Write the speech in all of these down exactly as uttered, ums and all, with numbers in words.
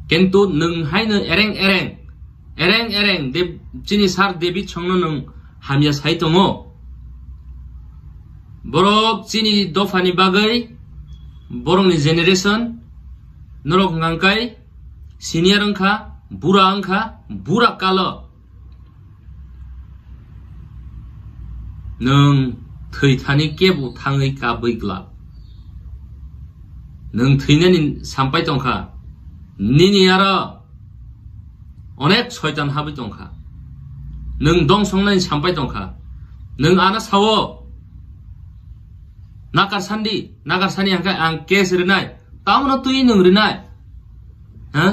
Kintu nwng haino ereng ereng, ereng ereng Dev-, chini sir David songno nwng hamya sai tongo. Borok chini dophani bagwi, borokni generation, norok hwnkha khe senior wngkha, bura wngkha, bura kalo. Nwng thwi thani kebo thangwi kabwi glak. Nwng thwinani sampai tongkha. Nini aro onek soitan habwi tongkha. Nwng dong songnani sampai tongkha. Nwng ano sao, nakar sandi, nakar sani hwnkhe ang case rinai. Tamono twi nwng rinai. Ha?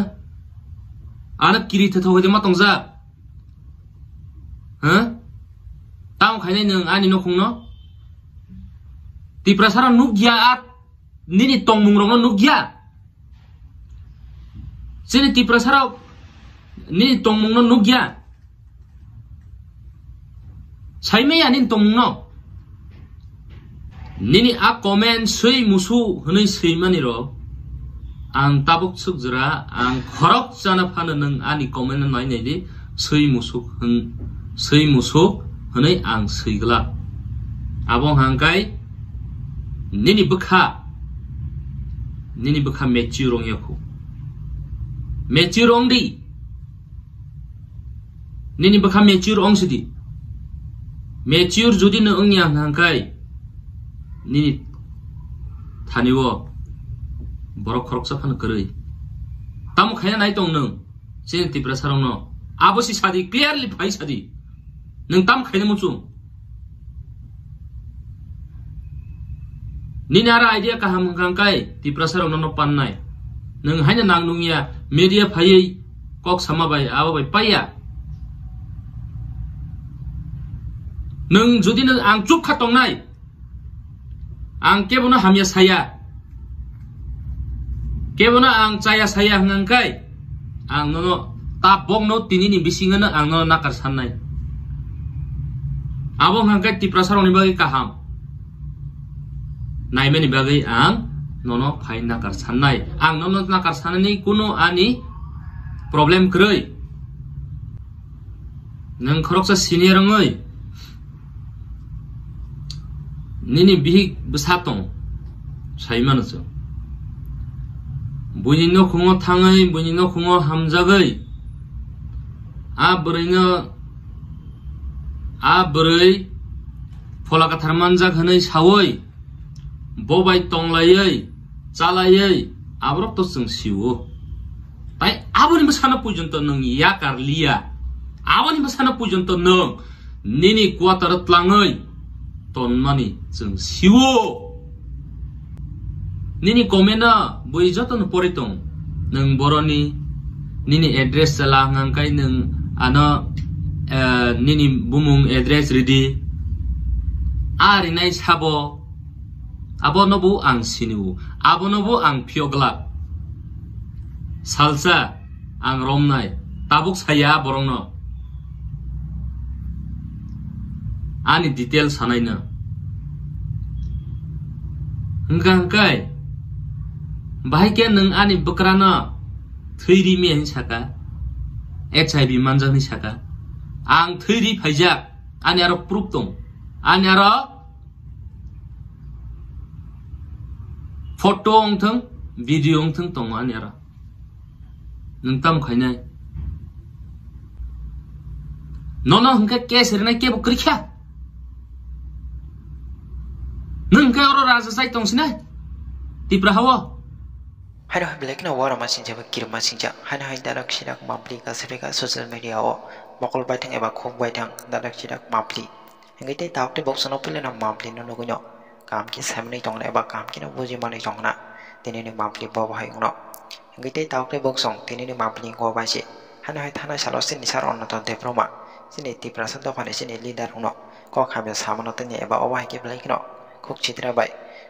Ano kiri thethok hoi de ma tongjak. Huh? Tamo khainai nwng ani nukhungno? Tiprasarok nukya a nini tongmungrokno nukya? Chini Tiprasarok nini tongmungno nukya? Saimaya nini tongmungno? Nini a comment swi musu hwnwi swimani rok ang tabuk swk jora, ang khorok chana phano nwng ani comment no nai nai di, swi musuk hwn, swi musuk hwnwi ang swi glak. Abo hwnkhai nini bwkha, nini bwkha mature wng ya khu. Mature wng di. Nini bwkha mature wng sidi. Mature jodi no wng ya hwnkhai nini thani o borok khoroksa phano kwrwi. Tamo khaina nai tong nwng chini Tiprasarokno? Abo si sadi, clearly phai sadi. Nwng tamo khaina muchung? Nini aro idea kaham hwnkha khe Tiprasarokno no pannai. Nwng haino nang nungya, media phaiwi kok sama bai abo bai paiya. Nwng jodi nwng ang chuk kha tongnai, ang kebono hamya saya, kebono ang chaya saya hwnkha khe, ang nono tabokno tinini bisingono ang nono nakar sannai. Abo hwnkha khe Tiprasarokni bagwi kaham. Naimani bagwi ang nono phai nakar sannai. Ang nono nakar sanani kuno ani problem kwrwi. Nwng khoroksa senior wngwi nini bihik bwsa tong, sai mano chwng. Buini nokhungo thangwi, buini nokhungo hamjagwi, a bwrwino, a bwrwi phola kwthar manjak hwnwi saui, bo bai tonglaiwi, chalaiwi, aborok to chwng sio. Tai aboni bwsano puijonto nwng yakar liya. Aboni bwsano puijonto nwng nini quarter-o tlangwi tonmani chwng sio. Nini comment-o bui jotono pori tong. Nwng boroni nini address chwla hwnkha khe nwng ano, eh, nini bumung address ridi. A rinai sabo. Abono bo ang sinio, abono bo ang phiyok glak. Salsa ang romnai, tabuk saya borokno. Ani detail sanaino. Hwnkha hwnkhe, bahai khe nwng ani bwkrano thwi ri me hinwi saka, H I V manjak hinwi saka. Ang thwi ri phaijak, ani aro proof tong. Ani aro photo wngthung, video wngthung tongo ani aro. Nwng tamo khainai? Nono hwnkhe case rinai kebo kwrwikha. Nwng hwnkhe oro raja chai tongsinai Tipra hao. Haino hai belai kheno uarama singjak bai kirima singjak. Haino hai dadak sidak mampli kasarika social media o mokol baithang eba khuk baithang dadak sidak mampli. Hingke tei tabuk tei boksono puilano mampli no nugui no. Kaham khe saimanwi tongna eba kaham kheno bujimanwi tongna. Tini ni mampli bo bahai wngno. Hingke tei tabuk tei boksong tini ni mampli wngkha bai se. Hano hai thanai salo chini sir Ananto Debbarma, chini Tiprasa dophani chini leader wngno kok hamya samano tini eba obo hai khe belai kheno khuk sitra bai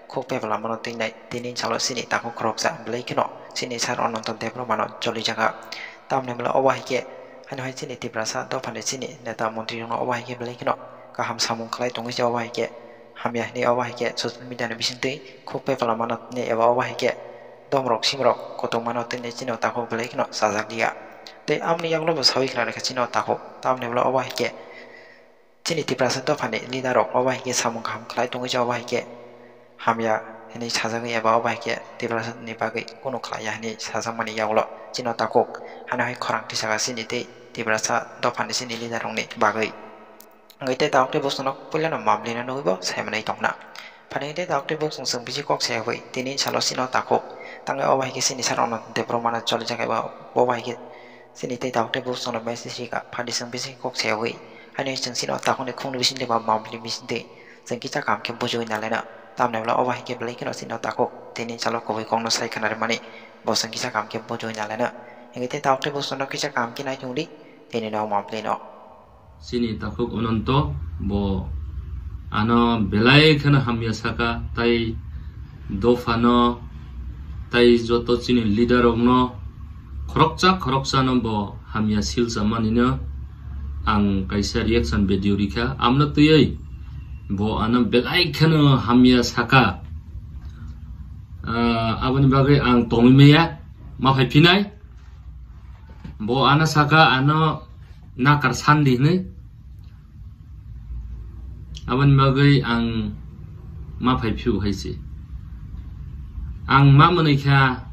khuk pepla mano tini nai tini salo chini takhuk khoroksa belai kheno chini sir Ananto Debbarma no cholijakha. Tamni hwnle obo hai khe hano hai chini Tiprasa dophani chini neta montri rokno obo hai khe belai kheno kaham samung khlai tongwi se obo hai khe hamya hinwi obo hai khe social media ni bisingtwi khuk pepla mano tini eba obo hai khe domrok simrok kotongmano tini chini o takhuk belai kheno chajak liya. Tei amoni yagulo bo sawi khna rikha chini o takhuk. Tamni ulo obo hai khe chini Tiprasa dophani leader rok obo hai khe samung kaham khlai tongwi, obo hai khe hamya hinwi sajagwi eba obo hai khe Tiprasa ni bagwi kunu khlaiya hinwi sajakmani yagulo chini o takhuk. Hano hai khorang tisaka chini tei Tiprasa dophani chini leader rokni bagwi. Hingke tei tabuk tei bosongno puilano mamlino nugwi bo saimanwi tongna. Phani tei tabuk tei bosong chwng bisi kok sayawi tini salo chini o takhuk. Tangwi obo hai khe chini sarokno Debbarma no cholijak eba obo hai khe chini tei tabuk tei bosongno message rika. Phani chwng bisi kok sayawi haino chwng chini o takhukni khungni bisingtwi ba mamlini bisingtwi chwng kisa kaham khe bujiwi nalaina. Tamni ulo obo hai khe belai kheno chini o takhuk tini salo kubui kokno sai khna rwmani bo chwng kisa kaham khe bujiwi nalaina. Hingke tei tabuk tei bosongno kisa kaham khe nai tongdi tini no mamlino. Chini takhuk Ananto bo ano belai kheno hamya saka, tai dophano, tai joto chini leader rokno khoroksa khoroksano bo hamya silsa manino ang kaisa reaction video rikha. Amno twiwi bo ano belai kheno hamya saka. Ah, aboni bagwi ang tongwi maya, ma phai phinai. Bo ano saka, ano nakar sandi hinwi. Aboni bagwi ang ma phai phio hai se. Ang ma mwnwi kha,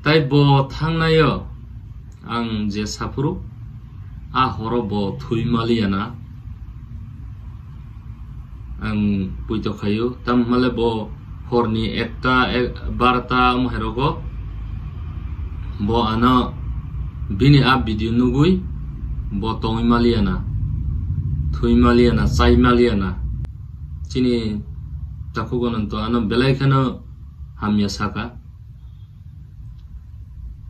tai bo thangnaio ang je saphuru, a horo bo thwi maliya na. Ang puito khaio, tam hwnle bo horni ekta, ek, barta omo hai rogo bo ano bini a video nugwi bo tongwi maliya na, thwi maliya na, chai maliya na. Chini takhuk Ananto ano belai kheno hamya saka.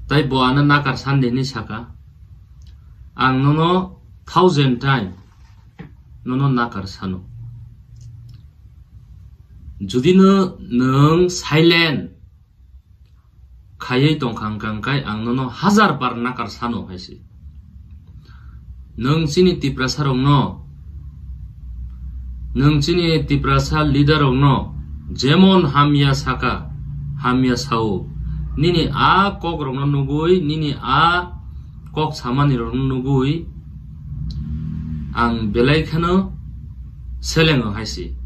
Tai bo ano nakar sandi hinwi saka, "Ang nono thousand time nono nakar sano. Judi no nwng silent khaiwi tongkha hwnkha hwnkhe ang nono hazar bar nakar sano," hai se. Nwng chini Tiprasa rokno, nwng chini Tiprasa leader rokno jemon hamya saka, hamya sao, nini a kok rokno nugwi, nini a kok samani rokno nugwi ang belai kheno selengo hai se.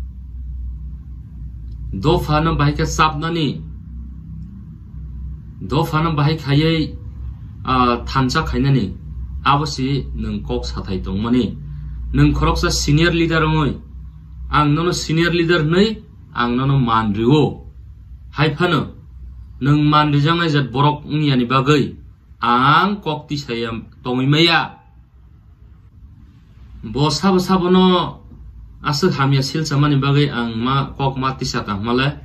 Dophano bahai khe chapnani, dophano bahai khaiwi, ah, thansa khainani, abo se nwng kok sathai tongmani. Nwng khoroksa senior leader wngwi, ang nono senior leader hinwi ang nono man rio. Hai phano nwng man rijaknai jat borok wngyani bagwi ang kok tisaya tongwi maya. Bo sabo sabono aswk hamya silchamani bagwi ang ma kok ma tisa kang hwnle.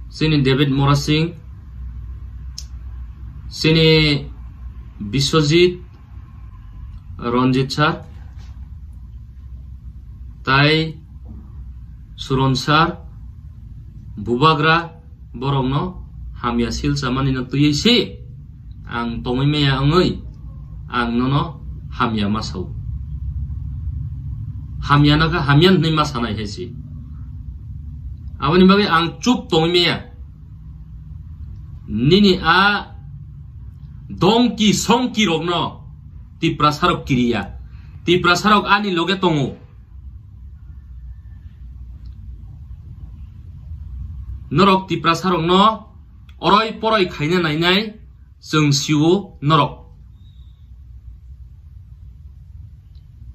Chini David Mora Singh, chini Biswajit Ranjit sir, tai Suron sir, Bubagra, borokno hamya silchamani no twiwi se ang tongwi maya wngwi ang nono hamya ma sao. Hamya no kha hamya hwnwi ma sanai hai se. Aboni bagwi ang chup tongwi maya. Nini a dongki songki rokno Tiprasa rok kiriya. Tiprasa rok ani loge tongo. Norok Tiprasa rokno oroi poroi khaina nainai chwng sio norok.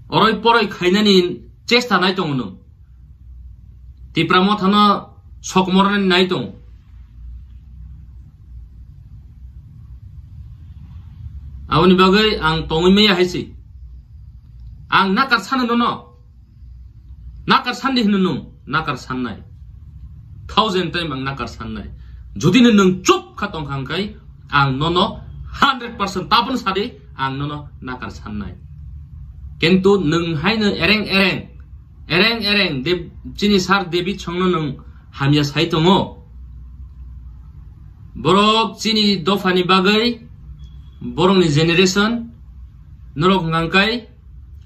Oroi poroi khainani chesta nai tongo nwng. Tipra mothano sok mornani nai tongo. Aboni bagwi ang tongwi maya hai se. Ang nakar sano nono. Nakar sandi hino nwng, nakar sannai. Thousand time ang nakar sannai. Jodi no nwng chup kha tong kha hwnkhe, ang nono hundred percent tabon sadi, ang nono nakar sannai. Kintu nwng haino ereng ereng, ereng ereng, Dev-, chini sir David songno nwng hamya sai tongo. Borok chini dophani bagwi, borokni generation, norok hwnkha hwnkhe,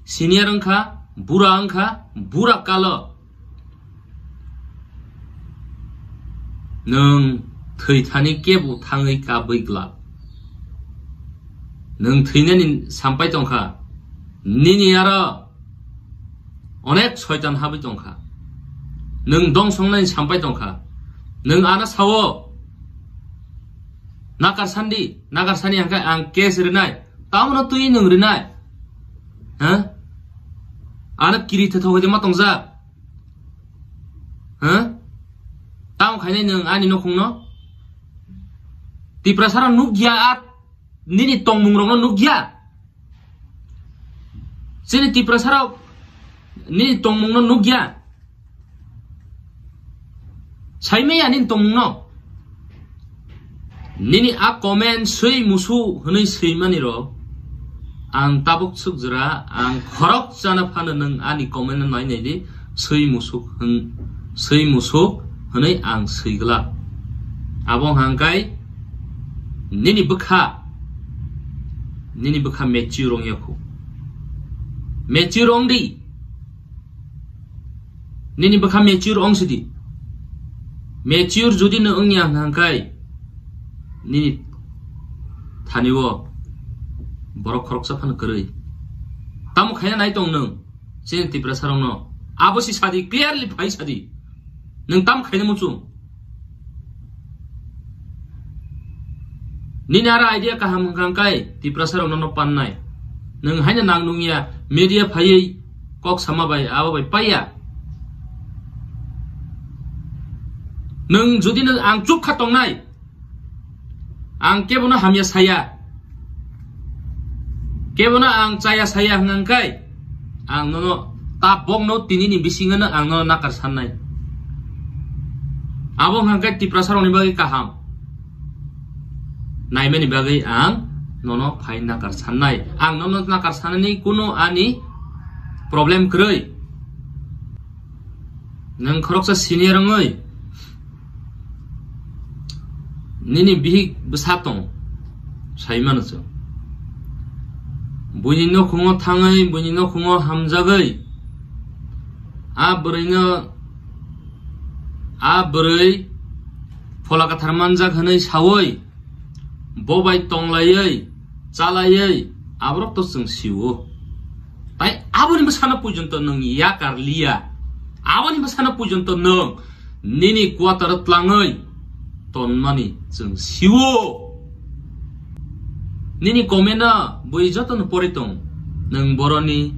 senior wngkha, bura wngkha, bura kalo. Nwng Thwi thani kebo thangwi kabwi glak. Nwng thwinani sampai tongkha. Nini aro onek soitan habwi tongkha. Nwng dongsongnani sampai tongkha. Nwng ano sao. Nakar sandi, nakar sani hangkhe ang case rinai. Tamono twi nwng rinai. Ha? Ano kiri thethok hoi ma tongjak. Ha? Tamo khainai nwng ani nokhungno? Tiprasarok nukya a nini tongmungrokno nukya? Chini Tiprasarok nini tongmungno nukya? Saimaya nini tongmungno? Nini a comment swi musu hwnwi swimani rok ang tabuk sukjra, ang khorok chana phano nwng ani comment no nai nai di, swi musuk hwn, swi musuk hwnwi ang swiglak. Abo hangkai nini bwkha, nini bwkha mature wng yakhu. Mature wng di. Nini bwkha mature wng sidi. Mature jodi no wngya hwnka hwnkhe nini thani o borok khoroksa phano kwrwi. Tamo khaina nai tong nwng chini Tiprasarokno? Abo si sadi, clearly phai sadi. Nwng tamo khaina muchung? Nini aro idea kaham hwnka hwnkhe Tiprasarokno no pannai. Nwng haino nang nungya media phaiwi kok sama bai abo bai paiya. Nwng jodi nwng ang chuk kha tongnai, ang kebono hamya saya, kebono ang chaya saya hwnka hwnkhe, ang nono tabokno tinini bisingono ang nono nakar sannai. Abo hwnka hwnkhe Tiprasarokni bagwi kaham. Naimani bagwi ang nono phai nakar sannai. Ang nono nakar sanani kuno ani problem kwrwi. Nwng khoroksa senior wngwi nini bihik bwsa tong, sai mano chwng. Buini nokhungo thangwi, buini nokhungo hamjagwi, a bwrwino, a bwrwi phola kwthar manjak hwnwi sawi, bo bai tonglaiwi, chalaiwi, aborok to chwng sio. Tai aboni bwsano puijonto nwng yakar liya. Aboni bwsano puijonto nwng nini quarter o tlangwi tonmani chwng sio. Nini comment no bui jotono pori tong. Nwng boroni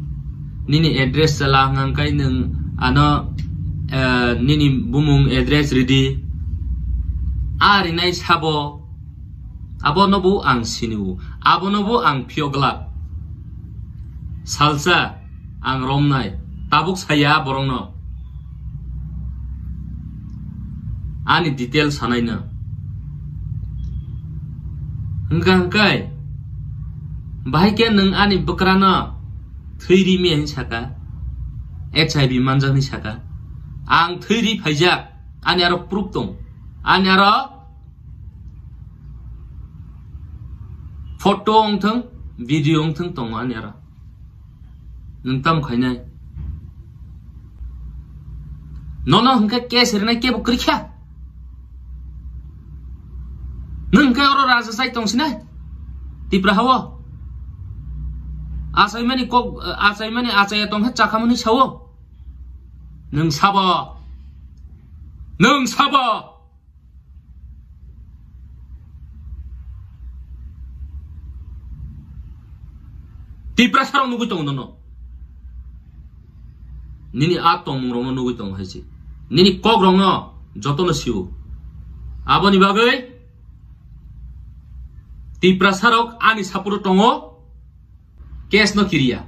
nini address chala hwnka hwnkhe nwng ano, eh, nini bumung address ridi. A rinai sabo. Abono bo ang sinio, abono bo ang phiyok glak. Salsa ang romnai, tabuk saya borokno. Ani detail sanaino. Hwnkha hwnkhe, bahai khe nwng ani bwkrano thwi ri me hinwi saka, H I V manjak hinwi saka. Ang thwi ri phaijak, ani aro proof tong. Ani aro Photo wngthung, video wngthung tongo ani aro. Nwng tamo khainai? Nono hwnkhe case rinai kebo kwrwikha. Nwng hwnkhe oro raja chai tongsinai Tipra hao. Achaimani kok, achaimani achaya tongkha chakhamani sao. Nwng sabo. Nwng sabo. Tiprasarok nugwi tongo nono. Nini a tongmungrokno nugwi tongo hai se. Nini kokrokno jotono sio. Aboni bagwi Tiprasarok ani support-o tongo. Case no kiriya.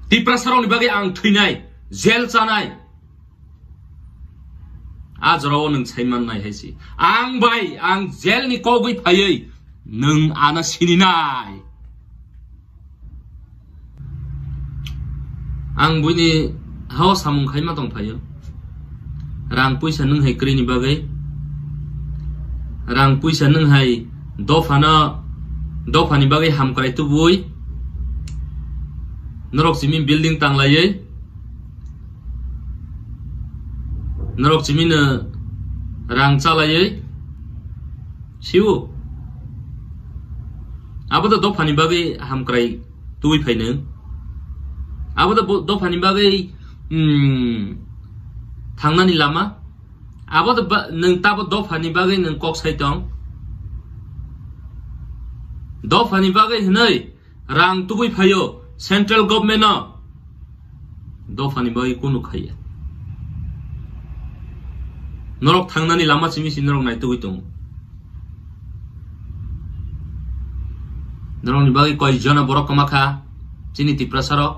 Tiprasarokni bagwi ang thwinai, jail chanai. A jorao nwng saiman nai hai se. Ang bai, ang jail ni kogwi phaiwi nwng ano sininai. Ang buini hao samung khaima tong phaio. Rang puisa nwng hai kwrwini bagwi. Rang puisa nwng hai dophano, dophani bagwi hamkrai tubui. Norok simi building tanglaiwi. Norok simi no rang chalaiwi. Siu. Abo to dophani bagwi hamkrai tubui phaino. Abo to bo-, dophani bagwi, mm, thangnani lama. Abo to ba-, nwng tabo dophani bagwi nwng kok sai tong. Dophani bagwi hwnwi rang tubui phaio central government no. Dophani bagwi kunu khaiya. Norok thangnani lama simi si norok naitugwi tongo. Norokni bagwi koi jona borok kwma kha chini Tiprasa rok.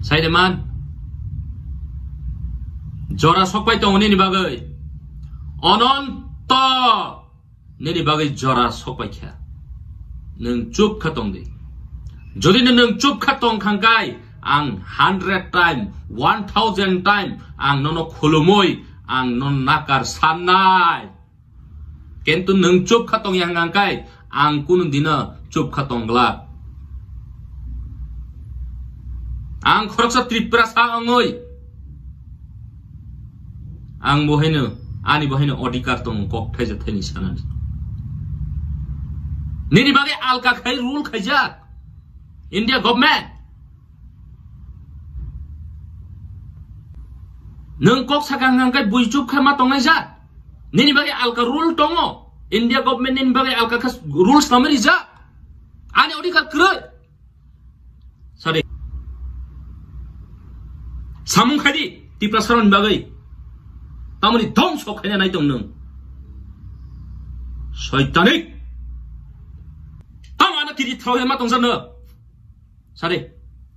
Saide man. Jora sokpai tongo nini bagwi. Ononto. Nini bagwi jora sokpai kha. Nwng chup kha tong di. Jodi no nwng chup kha tong khang kai, ang hundred time, one thousand time ang nono khulumui, ang nono nakar sannai. Kintu nwng chup kha tong yang ang kai, ang kunu dino chup kha tong glak. Ang khoroksa Tiprasa wngwi, ang bo haino, ani bo haino odhikar tongo kok thaija thaini sanani. Nini bagwi alka khai rule khaijak India government. Nwng kok sakha hwnkha khe bui chup khe ma tongnai jak. Nini bagwi alka rule tongo. India government nini bagwi alka khe rules tamo rijak. Ani odhikar kwrwi. Sadi. Samung khai di, Tiprasa rokni bagwi. Tamoni dhongso khaina nai tong nwng. Soitanik. Tamo ano kiri throhe ma tongsa no. Sadi.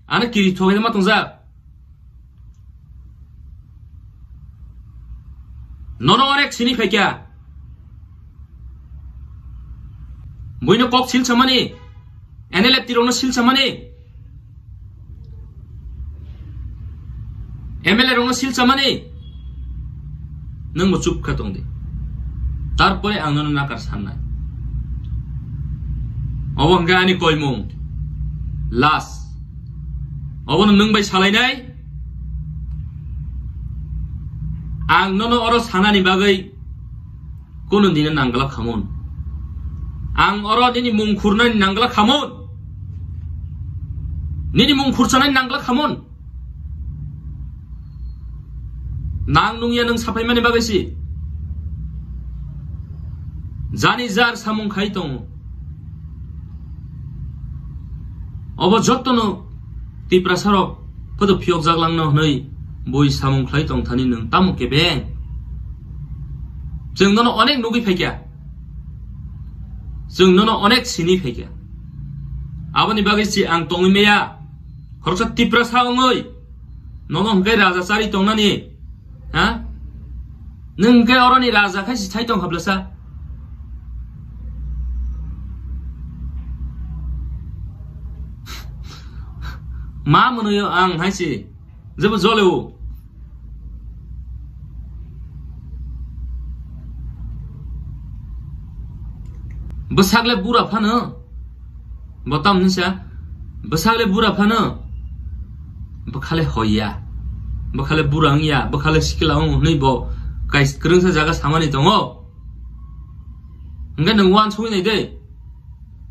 Ano kiri throhe ma tongsa. Nono onek sini phaikya. Buino kok sil samani. N L F T rokno sil samani. M L A rokno sil samani. Nwng bo chup kha tong di. Tarpore ang nono nakar sannai. Obo hwnkhe ani koimung. Last. Obono nwng bai salainai. Ang nono oro sanani bagwi kunu dino nangla khamon. Ang oro nini mung khurnani nangla khamon. Nini mung khursanani nangla khamon. Nang nungya nwng sapaimani bagwi si. Jani jar samung khai tongo. Obo jotono Tiprasa rok photo phiyok jak langno hwnwi bui samung khlai tong thani nwng tamo kebeng. Chwng nono onek nugwi phaikya. Chwng nono onek sini phaikya. Aboni bagwi si ang tongwi maya. Khoroksa Tiprasa wngwi nono hwnkhe raja chari tongnani. Ha? Nwng hwnkhe oroni raja khai si thai tong hablasa. Ma mwnwi ang hai si. Jebo jole o. Bwsakle bura phano. Bo tam hinsa. Bwsakle bura phano. Bwkhale hoya. Bwkhale bura wngya. Bwkhale sikla wng hwnwi bo kais kwrwngsa jaga samani tongo. Hwnkhe nwng uansugwi nai de.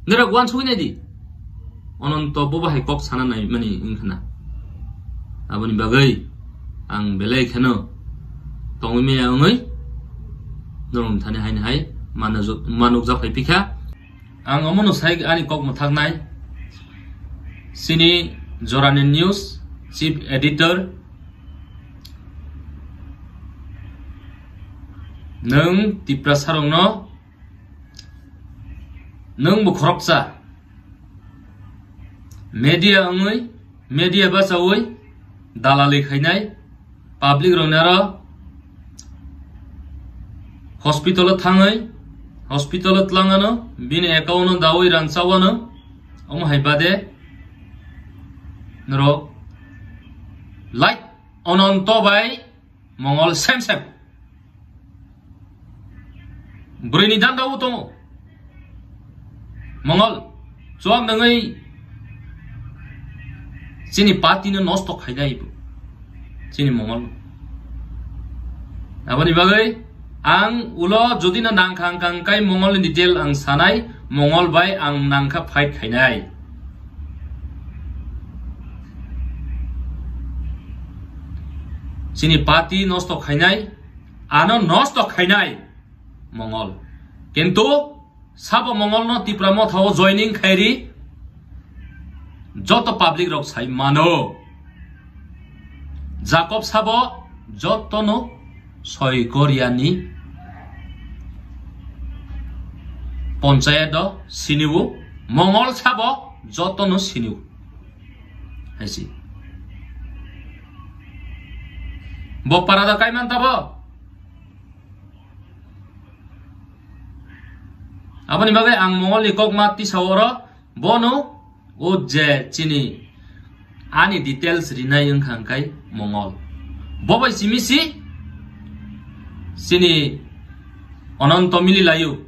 Norok uansugwi nai di. Ononto bo bahai kok sana nai mani wngkha na. Aboni bagwi ang belai kheno tongwi maya wngwi norok thani haini hai manuk, manuk japhai pikha. Ang omono sai ani kok mwthaknai. Sini Jorani News Chief Editor. Nwng Tiprasa rokno Nwng bo khoroksa media wngwi, media bachawi dalali khainai public rokni aro hospital o thangwi, hospital o twlang ano, bini account o dawi rang chawano, omo hai bade norok like Ononto bai Mongol sem sem. Bwrwini danda o tongo. Mongol, chuak nangwi chini party no nosto khainai bo. Chini Mongol. Aboni bagwi Ang ulo jodi no nangkha hwnkha hwnkhe Mongol ni detail ang sanai, Mongol bai ang nangkha fight khainai. Chini party nosto khainai, ano nosto khainai Mongol. Kintu sabo Mongol no Tipra Motha o joining khairi joto public rok sai mano. Jacob sabo joto no soi Korea ni ponchayat o siniwo, Mongol sabo joto no siniwo. Haisi. Bo parada kaiman tabo. Aboni bagwi ang Mongol ni kokma tisa oro bono o je chini ani details rinai wngkha hwnkhe Mongol. Bo bai simi si chini Ononto mili laio.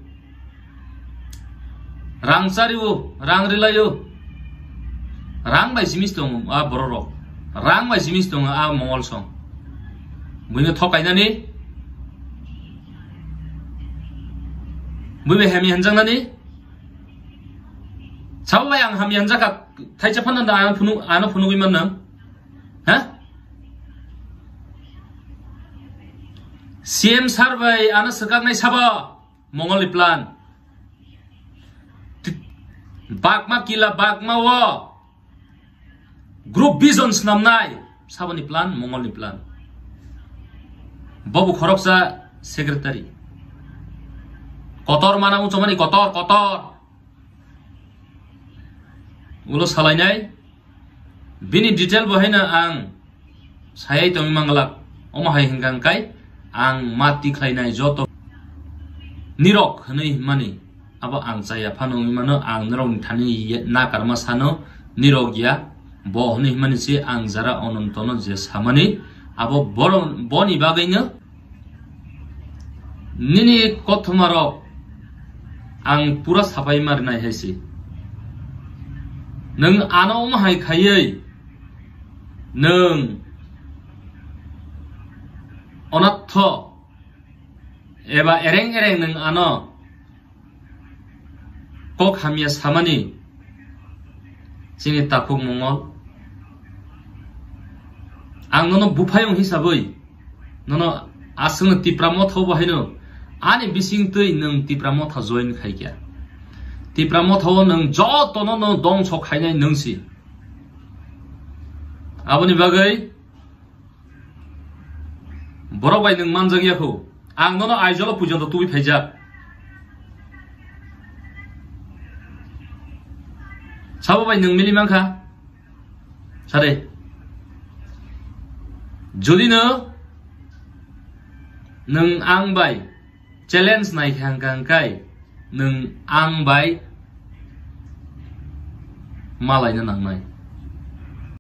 Rang chario, rang rilaio. Rang bai simi tongo a borok rok. Rang bai simi tongo a Mongol song. Buino thokainani. Bui bai hemi hanjaknani. Sabo bai ang hamya hwnjakha, thaisa phano da ano phunu, ano phunugwi mannang. Ha? C M sir bai ano swkaknai sabo Mongol ni plan. Ti-, Bagma kila Bagma o group vision snamnai saboni plan, Mongol ni plan. Bobo khoroksa secretary. Kotor mana uchomani kotor, kotor. Ulo salainai, bini detail bo haino ang sayai tongwi manglak. Omo hai hwnkha hwnkhe ang mati khlainai joto nirok hwnwi hwnmani abo ang chaya phano wngwi mano, ang norokni thani ye-, nakarma sano nirok ya, bo hwnwi hwnmani se ang jara Onontono je samani abo boro-, boni bagwino Nini kothoma rok ang pura sapai ma rinai hai se. Nwng ano omo hai khaiwi nwng onatho eba ereng ereng nwng ano kok hamya samani chini takhuk Mongol. Ang nono buphayung hisabwi nono aswkno Tipra Motha bo haino ani bisingtwi nwng Tipra Motha join khaikha. Tipra Motha o nwng jotono no dongso khainai nwng si. Aboni bagwi borok bai nwng manjak ya kho. Ang nono Aizawl o puijonto tubui phaijak. Sabo bai nwng mili mankha? Sare. Jodi no nwng ang bai challenge nai kha hwnkha hwnkhe nwng ang bai malaina nangnai.